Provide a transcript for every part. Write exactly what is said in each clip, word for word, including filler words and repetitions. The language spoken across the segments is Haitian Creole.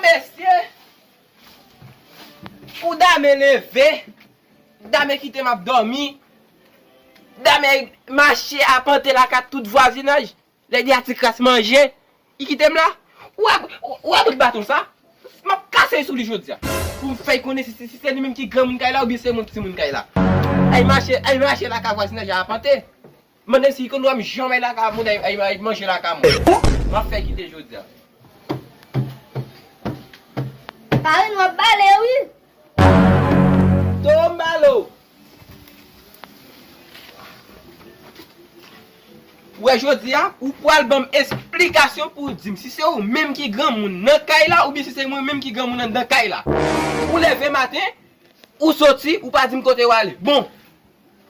Mesye, pou Dame leve, Dame kite m ap dòmi, Dame mache apante lakay tout vwazinaj, lè di a ti kras manje, li kite m la. Ou wè, ou wè bout baton sa? M ap kase l sou li jodi a. Pou m fè l konnen si, si, si se li menm ki granmoun kay la oubyen se mwen ki timoun kay la. Ay mache, ay mache lakay vwazinaj a apante. Mande si li konn wè m janm ay lakay moun, ay, ay, ay manje lakay moun. M ap fè kite jodi a. Parenn w ap bale wi. Toro m bale w. Ou wè jodi a, ou pral ban m esplikasyon pou w di m si se ou menm ki granmoun nan kay la oubyen si se mwen menm ki granmoun anndan kay la. Ou leve maten, ou soti, ou pa di m kote w ale. Bon,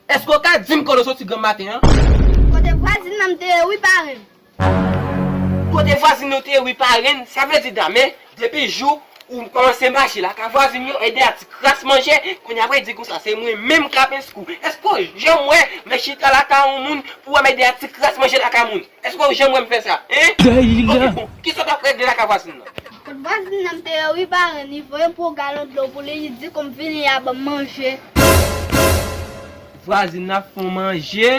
èske w ka di m kote w soti granm maten an? Kote vwazin nan m te ye wi parenn. Kote vwazin nou te ye wi parenn, sa vle di Dame, depi jou ou kòmanse mache lakay vwazin yo, ede a ti kras manje, kounye a apre di konsa se mwen menm k ap enskou. Èske w janm wè mwen chita lakay yon moun pou wè m ede a ti kras manje lakay moun? Èske w janm wè m fè sa? Hein? Ok, bon, kisa w t ap regle lakay vwazin nan? Kot vwazin nan m te ye wi parenn, li voye m pou yon galon dlo pou li, li di kou m vini, li a ban m manje. Vwazin nan ap fè w manje,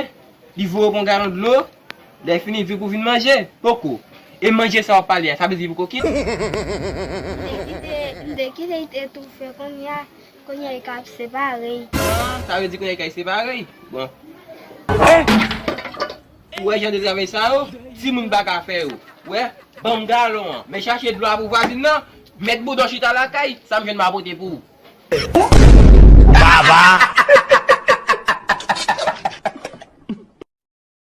li voye w pou yon galon dlo, lè fini, li di kou vin manje. Poko. E manje sa w ap pale a, sa vle di li poko kit? M te kite, m te kite, li te toufe, kounye a, kounye a, li ka ap separe. Ah, sa vle di kounye a, li ka ap separe? Bon. Ou wè jan de travay sa yo, timoun pa ka fè yo. Ou wè, ban m galon an, men chache dlo a pou vwazin nan, mèt bouda w chita lakay, sa m jwenn m a pote pou ou. Baba!